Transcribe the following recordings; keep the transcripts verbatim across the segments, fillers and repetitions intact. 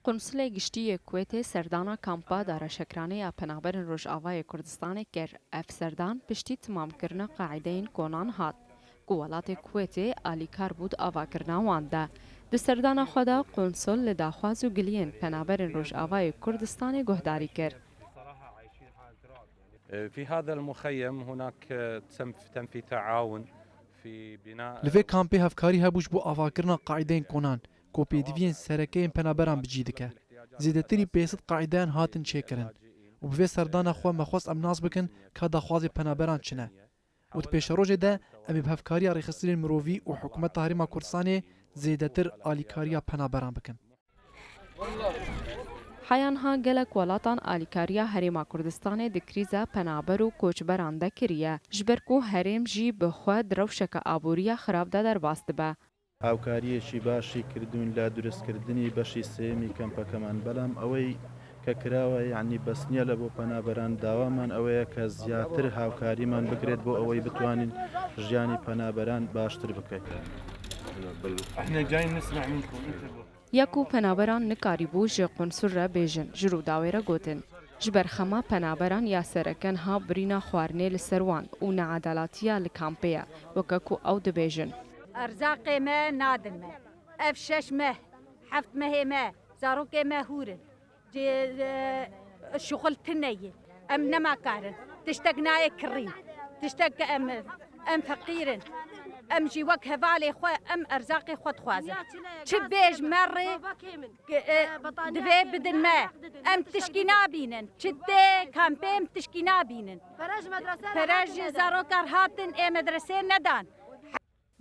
Qunsulê Giştî yê Kuwêtê serdana kampa dareşekranê ya penaberên Rojavayê Kurdistanê kir. Ev serdan piştî timamkirina qaîdeyên konan hat, ku welatê Kuwêtê alîkar bû di avakirina wan de. Di serdana xwe de qunsul li daxwaz û giliyên penaberên Rojavayê Kurdistanê guhdarî kir. في هذا المخيم هناك تم في تعاون في بناء Li vê kampê hevkarî hebû ji bo avakirina qaîdeyên konan, ku pêdiviyên sereke yên penaberan bi cî dike. Zêdetirî pênc sed qaîdeyan hatin çêkirin û bi vê serdana xwe me xwest em nas bikin ka daxwazê penaberan çi ne. Û di pêşerojê de em ê bi hevkariya rêxistinên mirovî û hikûmeta Herêma Kurdistanê zêdetir alîkariya penaberan bikin. Heya niha gelek welatan alîkariya Herêma Kurdistanê di krîza penaber û koçberan de kiriye, ji ber ku herêm jî bi xwe di rewşeke aboriya xirab de derbas dibe. هاوکارییەکی باشی کردوون لە دروستکردنی بەشی سێیەمی کەمپەکەمان، بەڵام ئەوەی کە کراوە یەعنی بەس نییە لە بۆ پەنابەران، داوامان ئەوەیە کە زیاتر هاوکاریمان بکرێت بۆ ئەوەی بتوانین ژیانی پەنابەران باشتر بکەین. احنا جايين نسمع منكم انت Ya ku penaberan nikarîbû ji qunsul re bêjin, ji Rûdawê re gotin. Ji ber xema penaberan ya sereke niha birîna xwarinê li ser wan û needalatiya li kampê ye, weke ku ew dibêjin. Erzaqê me nadin me. Ev şeş meh, heft mehê me, zarokê me hûr in. Cê, e, şixul tune ye. Em nema karin. Tiştek nayê kirî. Tiştek em, em feqîr in. Em jî wek hevalê xwe, em erzaqê xwe dixwazin. Çi bêj me rê, e, divê bidin me. Em tişkî nabînin. Çi tê kampê em tişkî nabînin. Pere ji zarokan hatin ê medresê nedan.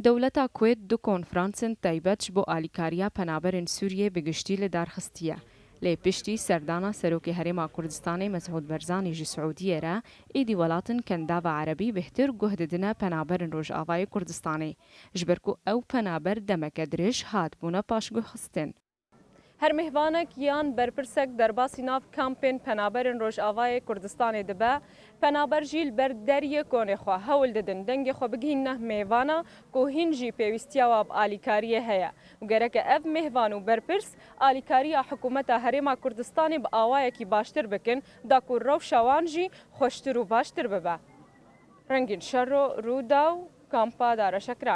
Dewleta Kuwêt du konfransên taybet ji bo alîkariya penaberên Sûriyê bi giştî li dar xistiye. Lê piştî serdana Serokê Herêma Kurdistanê Mesûd Barzanî ji Siûdiyê re, êdî welatin Kendava Erebî bêhtir guh didine penaberên Rojavayê Kurdistanê, ji ber ku ew penaber demeke dirêj hatibûne paşguhxistin. Her mêhvanek yan berpirsek derbasî nav kampên penaberên Rojavayê Kurdistanê dibe. Penaber jî li ber deriyê konê xwe hewl didin dengê xwe bigihînine mêvana ku hîn jî pêwîstiya wa bi alîkariyê heye û gereke ev mêhvan û berpirs alîkariya hikûmeta Herêma Kurdistanê bi awayekî baştir bikin, da ku rewşa wan jî xweştir û baştir bibe. Rengîn Şero, Rûdaw, Kampa Dareşekran.